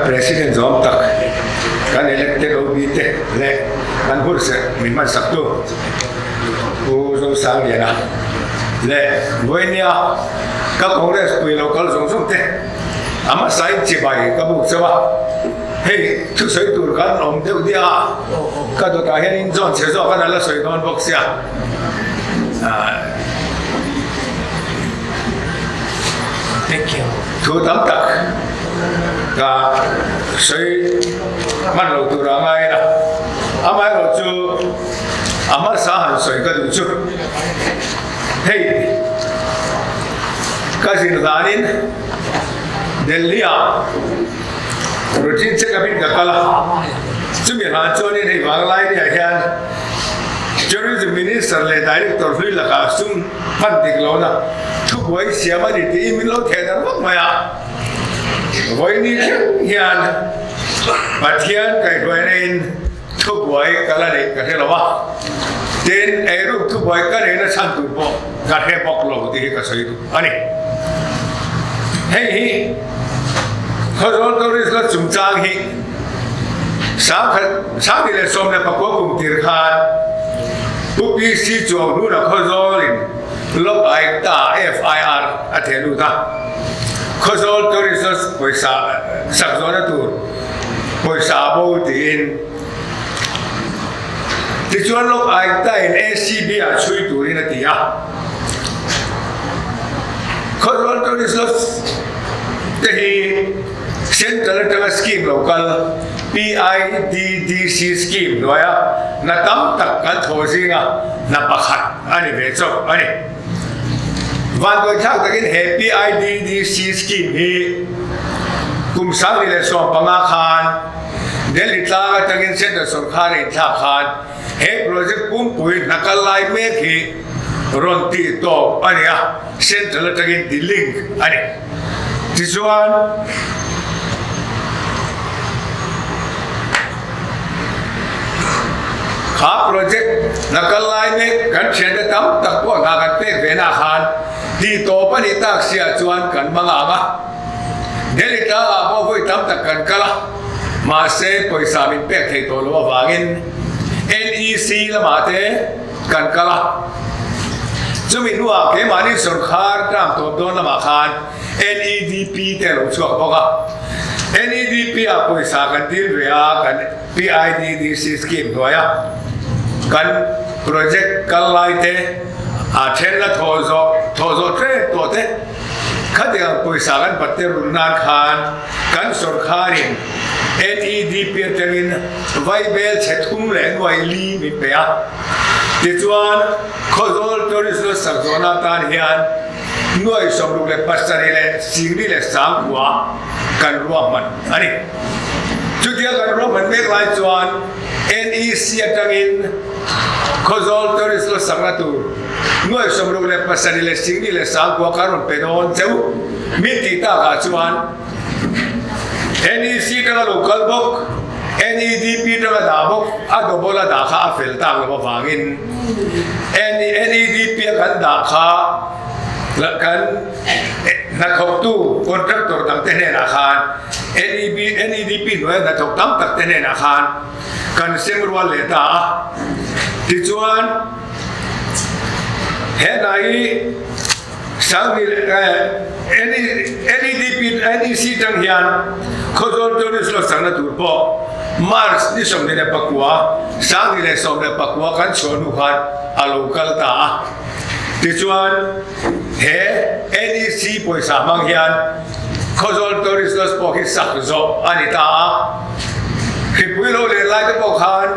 President zawm tak kan elected OB te leh kan hunserh min hmansaktu Pu Zosangliana leh Vawinia ka Congress pui lo kal zawng zawng te a hmasain chibai ka buk chauh a, hei thusawi tur kan awm deuh diah a, ka dawtah hian in zawn chhe zawk a la sawi dawn bawk sia. Thu tam tak ka sawi hman lo tur a ngai a, amaherawhchu a hmasa han sawi ka duh chu hei ka zin hlanin Delhi ah routine check up in ka kal a, chumi hlan chuanin hei Vanglainia hian Tourism Minister leh Director hlui lakah sum hman dik lohna thubuai siam a ni tiin min lo theh darh vak mai a. Vawiini thleng hian Pathian kaihhruaina in thubuai ka la neih ka hre lo a, tin eiruk thubuai ka neihna chhan tur pawh ka hre bawk lo tih hi ka sawi duh a ni. Hei hi Khawzawl Tourist la chungchang hi 2019 kum tir khan Pu PC Chuang hnuna Khawzawlin Lok Aayukta FIR a theh lut a, Khawzawl Tourist pawisa sak zawhna tur pawisa a bo tiin tichuan Lok Aayukta in ACB ah chhui turin a ti a. Khawzawl Tourist te hi Central atanga scheme lo kal PIDDC scheme hnuaia hna tam tak kan thawh zinga hna pakhat a ni ve chauh a ni. Vanduaithlak takin he PIDDC scheme hi kum 2015 khan Delhi tlang atangin Central sorkar a inthlak khan he project pumpui hna kal lai mek hi rawn tih tawp a ni a, Central atangin de-link a ni. Tichuan, kha project hna kal lai mek kan thiante tam tak pawh hna kan pek ve na khan tih tawp a nih tak si ah chuan kan hmang ang a. Delhi tlangah pawh vawi tam tak kan kal a, mahse pawisa min pek thei tawh loh avangin NEC lamah te kan kal a. Chumi hnuah keimahni sawrkhar term tawp dawn lamah khan NEDP te a lo chhuak bawk a. NEDP ah pawisa kan dil ve a, kan PIDDC scheme hnuaia kan project kal lai te, a then la thawh zawh thawh zawh tlem tawh te, khatiang pawisa kan bat te run nan khan kan sawrkharin NEDP atangin vaibel chhe thum leh nuai li min pe a. Tichuan, Khawzawl Tourist Lodge sak zawhna atan hian 67,000 kan ruahman a ni. Chutia kan ruahman mek lai chuan NEC atangin Khawzawl Tourist Lodge sakna tur 67,000 kan rawn pe dawn cheu min tih takah chuan NEC tanga lo kal bawk, NEDP tanga dah bawk, a double a dah kha a fel tak lo avangin NEDP a kan dah kha kan hnathawktu contractor dang te hnenah khan NEB NEDP hnuaia hnathawk tam tak te hnenah khan kan sem rual leh ta a. Tichuan he hna hi Sangni NEDP NEC tang hian Khawzawl Tourist Lodge changna tur pawh March ni 29, 2019 kan chhuah hnu khan a lo kal ta a. Tichuan he NEC pawisa hmang hian Khawzawl Tourist Lodge pawh hi sak zawh a ni ta a. Hripui lo len lai te pawh khan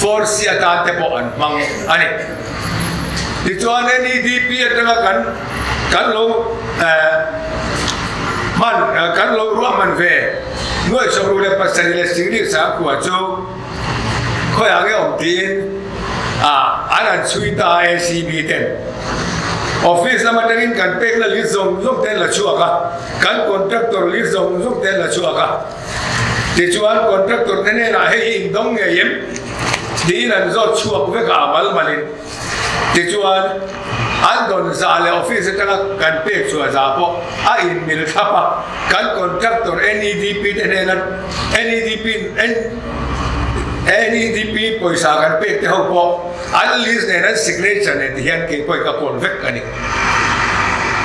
Force atan te pawh an hmang a ni. Tichuan NEDP atanga kan kan lo hman kan lo ruahman ve 67,000 chu khawiah nge awm tiin an han chhui ta a ACB ten office lam atangin kan pekna list zawng zawng te an la chhuak a, kan contractor list zawng zawng te an la chhuak a. Tichuan contractor te hnenah hei hi indawng ngei em? Tiin an zawt chhuak vek a, a mal malin. Tichuan. An dawn zah leh office atanga kan pek chhuah zah pawh a inmil thlap a, kan contractor NEDP te hnena NEDP NEDP pawisa kan pek te ho pawh an list nen an signature nen ti hian kei pawhin ka kawl vek a ni.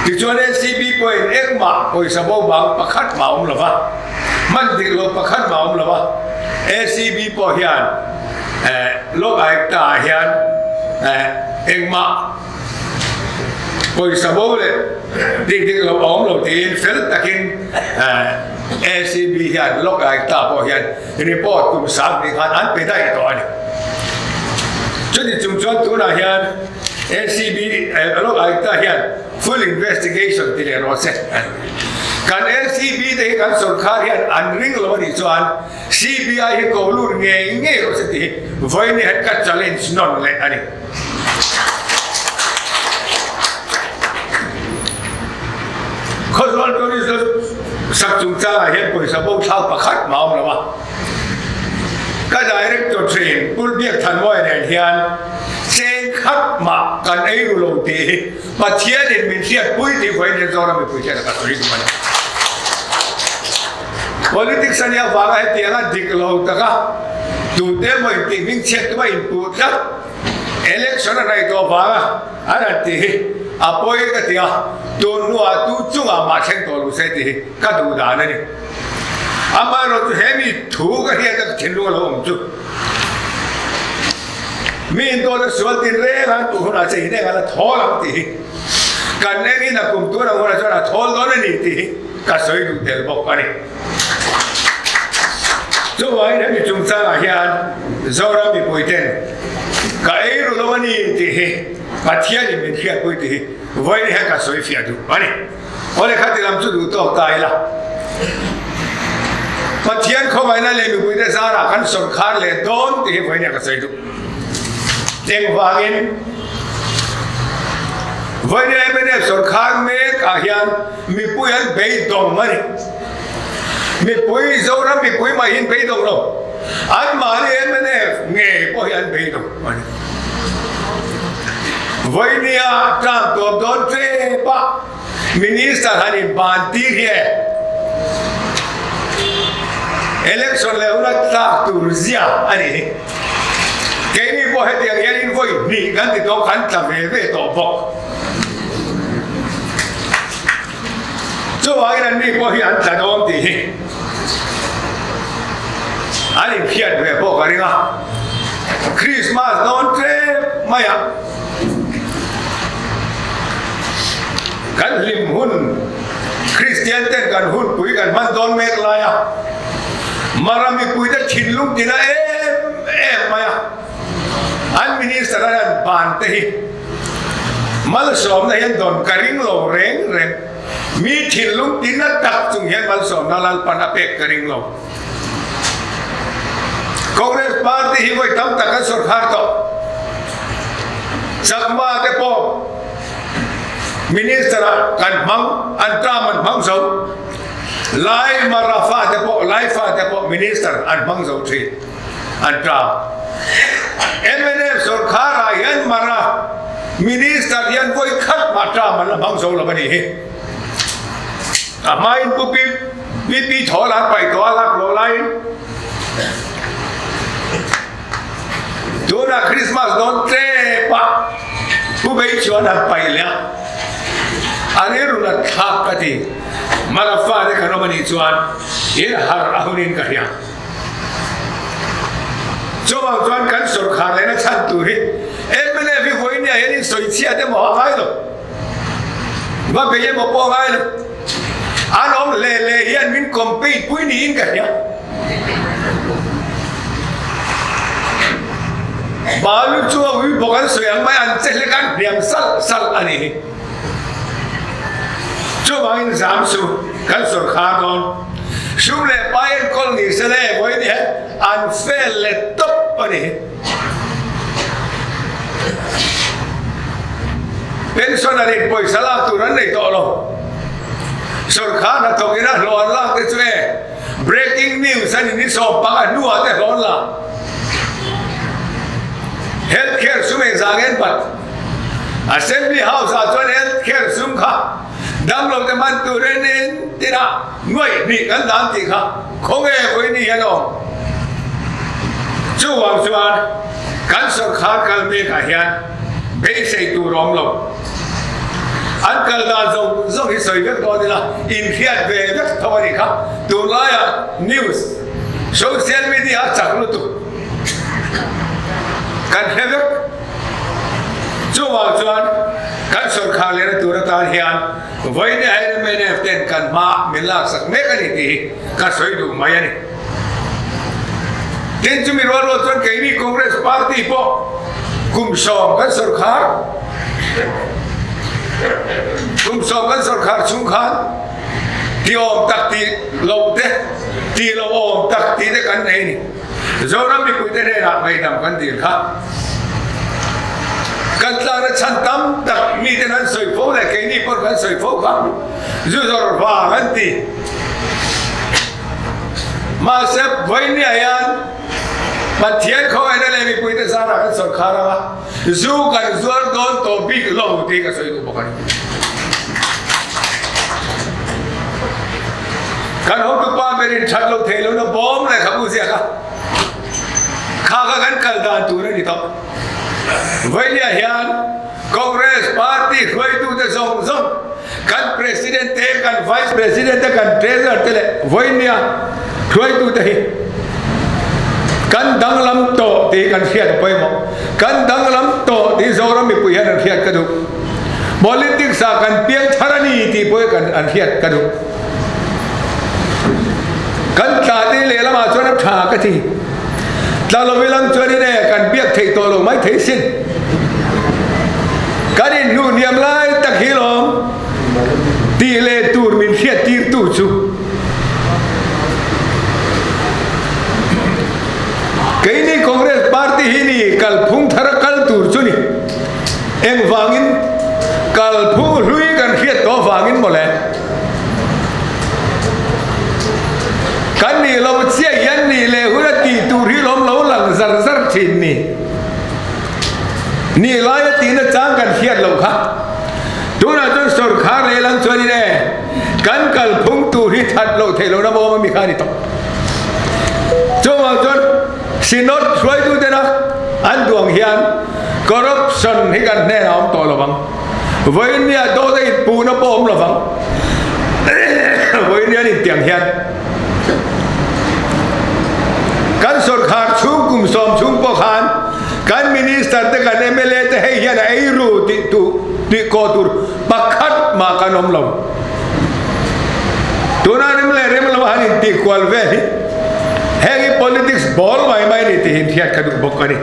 Tichuan NCB pawhin engmah pawisa bo bang pakhat mah a awm lo va, hman dik loh pakhat mah a awm lo va, ACB pawh hian Lok Aekta ah hian engmah pawisa bo leh dik dik lo a awm lo tiin fel takin ACB hian Lok Aekta pawh hian report kum sang hnih khan an pe daih tawh a ni. Chuti chung chuan tunah hian ACB Lok Aekta hian full investigation ti leh rawh se. Kan ACB te hi kan sorkar hian an ring lo a nih chuan CBI hi ko lut ngei ngei rawh se tih hi vawiin hian ka challenge nawn leh a ni. Khawzawl Tourism sak chungchangah hian pawisa bo thlak pakhat mah a awm lo a. Ka director thin Pu Biakthanmawia nen hian cheng khat mah kan ei ru lo tih hi Pathianin min hriatpui tih vawiin hian Zoram mipui hian a ka sawi duh a ni. Politics a nih avanga hetianga dik lo taka tute emaw intih hming chhiat tuma inpuh tlat election a hnaih tawh avanga an han tih hi a pawi ka ti a, tun hnuah tu chungah mah thleng tawh lo se tih hi ka duh dan a ni. Amaherawhchu he mi thu ka hriat a ka thinlung a lo awm chu mi indawt a sual tin reng a an puh hunah che in eng a la thawl ang tih hi kan engin a kum tun ang hunah chuan a thawl dawn a ni tih hi Ka sawi duh tel bawk a ni. Chuvangin hemi chungchangah hian Zoram mipuiten ka ei ru lo a ni tih hi Pathianin min hriatpui tih hi vawiin hian ka sawi fiah duh a ni. Awle khati lam chu duh tawk ta ila. Pathian khawngaihna leh mipuite zarah kan sawrkhar leh dawn tih hi vawiin hian ka sawi duh. Engvangin vawiin mnf sawrkhar mek ah hian Mipui an beidawng a ni. Mipui, Zoram mipui mai hi an beidawng lo. Anmahni mnf ngei pawh hi an beidawng a ni. Vawinia tlang tawp dawn tep a Minister han inban tir hi e. Election leh huna tlak tur zia a ni hi. Keini pawh hetiang hianin vawi hnih kan ti tawh kan tla ve ve tawh bawk. Chuvangin an ni pawh hi an tla dawn tih hi an inhriat ve pawh ka ring a. Christmas dawn tlem mai a, kan hlim hun Kristian ten kan hunpui kan hman dawn mek lai a, Mara mipuite thinlung tina em em mai a, an minister an han ban te hi Malsawmna hian dawn ka ring lo reng reng. Mi thinlung tinna tak chung hian malsawmna Lalpan a pek ka ring lo. Congress party hi vawi tam tak an sawrkhar tawh. Chakma te pawh minister ah kan hmang, an term an hmang zo. Lai Mara fa te pawh, Lai fa te pawh minister an hmang zo thin. An tang. Mnf sawrkhar ah hian Mara Minister hian vawi khat mah term an la hmang zo lo a nih hi. A hmain Pu PP thawl an paih tawh a lak loh laiin tunah Christmas dawn tlep ah Pu Beichuan an paih leh a, a rilru nat thlak ka ti. Mara fate kan awm a nih chuan in harh a hunin ka hria. Chuvang chuan kan sawrkhar lehna chhan tur hi mnf hi vawiin ah hian in sawi chhiat emaw a ngai lo, va bei emaw pawh a ngai lo. An awm hle hle hian min compete pui niin ka hria. Balu chu a ui bawk an sawi ang mai an che hlek an hniam salh salh a nih hi. Chuvangin zam chu kan sawrkhar dawn. Sum leh pai enkawl ni se le vawiin hian an fail leh tawp a ni. Pensioner in pawisa lak tur an nei tawh lo. Sawrkhar hnathawk ina hlawh an lak te chu e breaking news a ni ni sawmpanga hnuah te hlawh an la. Health care sum engzah nge an bat? Assembly House ah chuan health care sum kha damlo te hman turin in tinah nuaih hnih kan dan tih kha khawnge vawiin hian a awm. Chuvang chuan kan sawrkhar kal mekah hian beisei tur a awm lo. An kal dan zawng zawng hi sawi vek dawn ila inhriat ve vek tho a nih kha. Tunlaiah news, social media a chak lutuk kan hre vek. Chuvang chuan kan sawrkhar lehna tur atan hian vawiin hian mnf ten kan hma min laksak mek a ni tih hi ka sawi duh mai a ni. Tin chumi rual rual chuan keini Congress party pawh kum sawm kan sawrkhar kum sawm kan sawrkhar chhung khan ti awm tak tih loh te tih loh awm tak tih te kan nei a ni. Zoram mipuite hnenah ngaihdam kan dil kha. Kan tlakna chhan tam tak miten an sawi fo leh keini pawh kan sawi fo kha zu zawr vang an ti. Mahse vawinia hian Pathian khawngaihna leh mipuite zarah kan sawrkhar ang a, zu kan zuar dawn tawh bik lo tih ka sawi duh bawk a ni. Kan hotupa berin that lo thei lohna bawm leh kha bu ziak a, kha kha kan kal dan tur a ni tawh. Vawinia hian Congress party hruaitute zawng zawng, kan President te, kan Vice President te, kan Treasurer te leh vawinia hruaitute hi kan danglam tawh tih kan hriat a pawimawh. Kan danglam tawh tih Zoram mipui hian an hriat ka duh. Politics ah kan piang thar a ni tih pawh hi kan an hriat ka duh. Kan tla te lehlamah chuan a tha ka ti. Tla lo ilang chuan in e kan biak theih tawh lo mai thei sin. Kan inhnuh hniam lai tak hi lawm tih leh tur min hriat tir tu chu. Keini Congress party hi ni kalphung thar a kal tur chu ni. Engvangin kalphung hlui kan hriat tawh vangin mawle. Kan nih lo chiah hian nih leh hun a tih tur hi lawm lo lang zar zar thin ni. Nih lai a tihna chang kan hriat loh kha. Tunah chuan sawrkhar lehlang chuanin e kan kalphung tur hi that loh theih lohna bawm a mi kha a ni tawh. Chuvang chuan Synod hruaitutena an duang hian corruption hi kan hnenah a awm tawh lovang. Vawinia dawt a inpuhna pawh a awm lovang. Vawinia an intiang hian kan sawrkhar chhung kum sawm chhung pawh khan kan minister te kan mla te hei hian a eiru tih tu tih kawh tur pakhat mah kan awm lo. Tuna rem leh rem lo han intih kual vel hi heng hi politics ball mai mai a ni tih inhriat ka duh bawk a ni.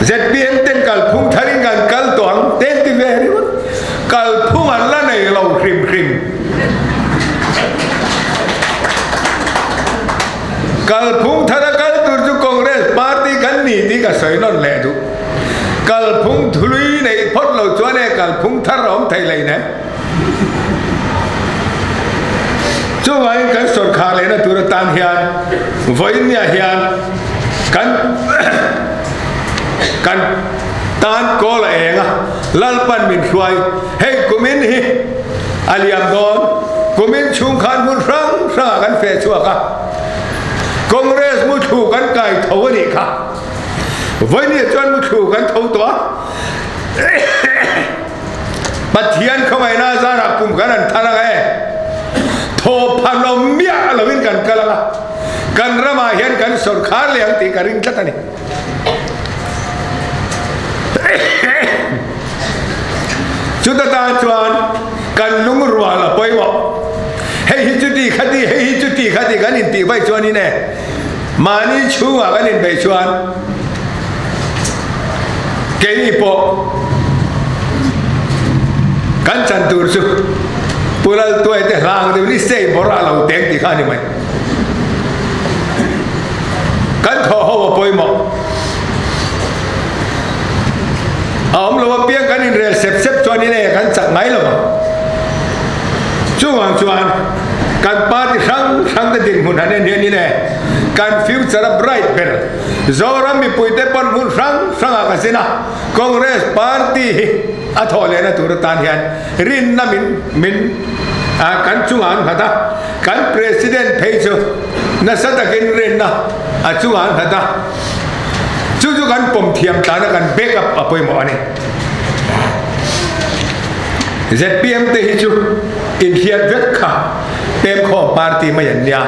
ZPM ten kalphung tharin kan kal tawh ang ten ti ve ringawt kalphung an la nei lo hrim hrim. Kalphung thara kal tur chu Congress party kan ni tih ka sawi nawn leh duh. Kalphung thului neih phawt lo chuan e kalphung thar a awm thei lei ne. Chuvangin kan sawrkhar lehna tur atan hian vawinia hian kan kan tan kawl a eng a, Lalpan min hruai. Hei kumin hi a liam dawn. Kumin chhung khan hmun hrang hrangah kan feh chhuak a, Congress muthlu kan kai tho a nih kha. Vawinia chuan muthlu kan tho tawh a, Pathian khawngaihna zarah kum kan han thar ang e, thawhphan awm miah lovin kan kal ang a, kan ramah hian kan sawrkhar leh ang tih ka ring tlat a ni. Chuta tan chuan kan lungrual a pawimawh. Hei hi chuti khati, hei hi chuti khati kan intih vaih chuanin e, Mahni chhungah kan inbeih chuan keini pawh kan chan tur chu Pu Laltuai te hlang deuh ni sei bawrh a lo teng tih kha a ni mai. Kan thawh ho a pawimawh. A awm lo apiang kan inrel sep sep chuan in e kan chak ngai lo vang. Chuvang chuan. Kan party hrang hrang te dinhmun han en hian in e kan future a bright ber. Zoram mipui te pawn hmun hrang hrang ah ka zin a, Congress party hi a thawh lehna tur atan hian rinna min min kan chungah an nghat a, kan President phei chu nasa takin rinna a chungah an nghat a, chu chu kan pawm thiam tana kan back up a pawimawh a ni. Zpm te hi chu inhliat vek kha pemkhawm party mai an nia.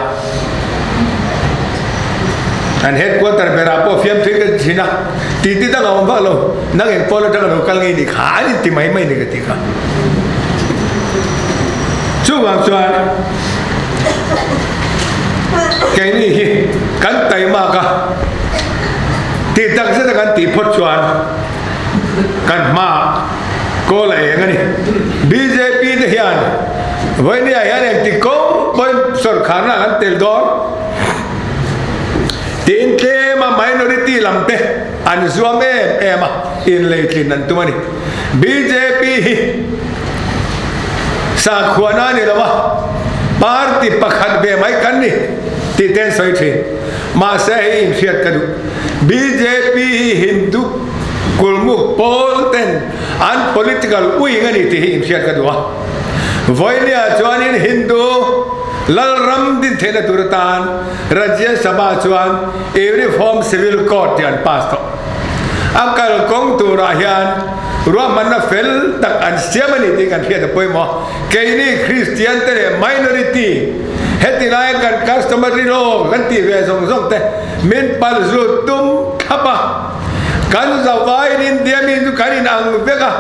An headquarter berah pawh fiamthui ka ti thin a, titi dang a awm vak lo, nang eng pawl atanga lo kal ngei ni kha an inti mai mai ni ka ti kha. Chuvang chuan keini hi kan taimak a, tih takzet a kan tih phawt chuan kan hmaah kawl a eng a ni. Bjp te hian vawinia hian engti kawng pawhin sawrkharna an tel dawn tiin tlema minority lam te an zuam em em a, inleitlin an tum a ni. Bjp hi sakhuana a ni lo a, party pakhat ve mai kan ni tih te an sawi thin. Mahse hei inhriat ka duh. Bjp hi Hindu kulmuk pawl ten an political wing a ni tih hi inhriat ka duh a. Vawinia chuanin Hindu Lalram din theihna tur atan Rajya Sabha chuan Uniform Civil Code tih an pass tawh. A kalkawng turah hian ruahmanna fel tak an siam a ni tih kan hriat a pawimawh. Keini Kristian te leh minority heti laia kan customary law kan tih ve zawng zawng te min pal zut tum thlap a, kan zavaiin India mi chu kan inang vek a,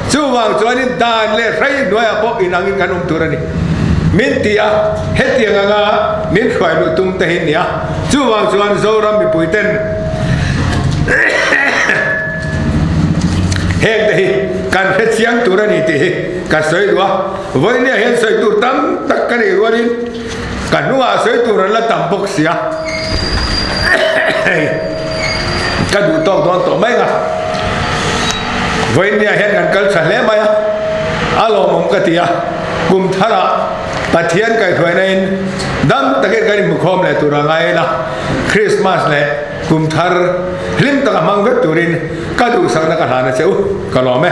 chuvang chuanin dan leh hrei hnuaiah pawh inangin kan awm tur a ni min ti a, hetiang anga min hruai luh tum te hi nia, chuvang chuan Zoram mipui ten heng te hi kan hre chiang tur a ni tih hi Ka sawi duh a, vawinia hian sawi tur tam tak ka neih rualin ka hnungah sawi tur an la tam bawk si a, hei ka duh tawk dawn tawh mai ang a, vawinia hian kan kal tha hle mai a, a lawmawm ka ti a, kum tharah Pathian kaihhruaina in dam takin kan inhmukhawm leh tur a ngai a, Krismas leh kum thar hlim taka hmang vek turin ka duhsakna ka hlan a che u, ka lawm e.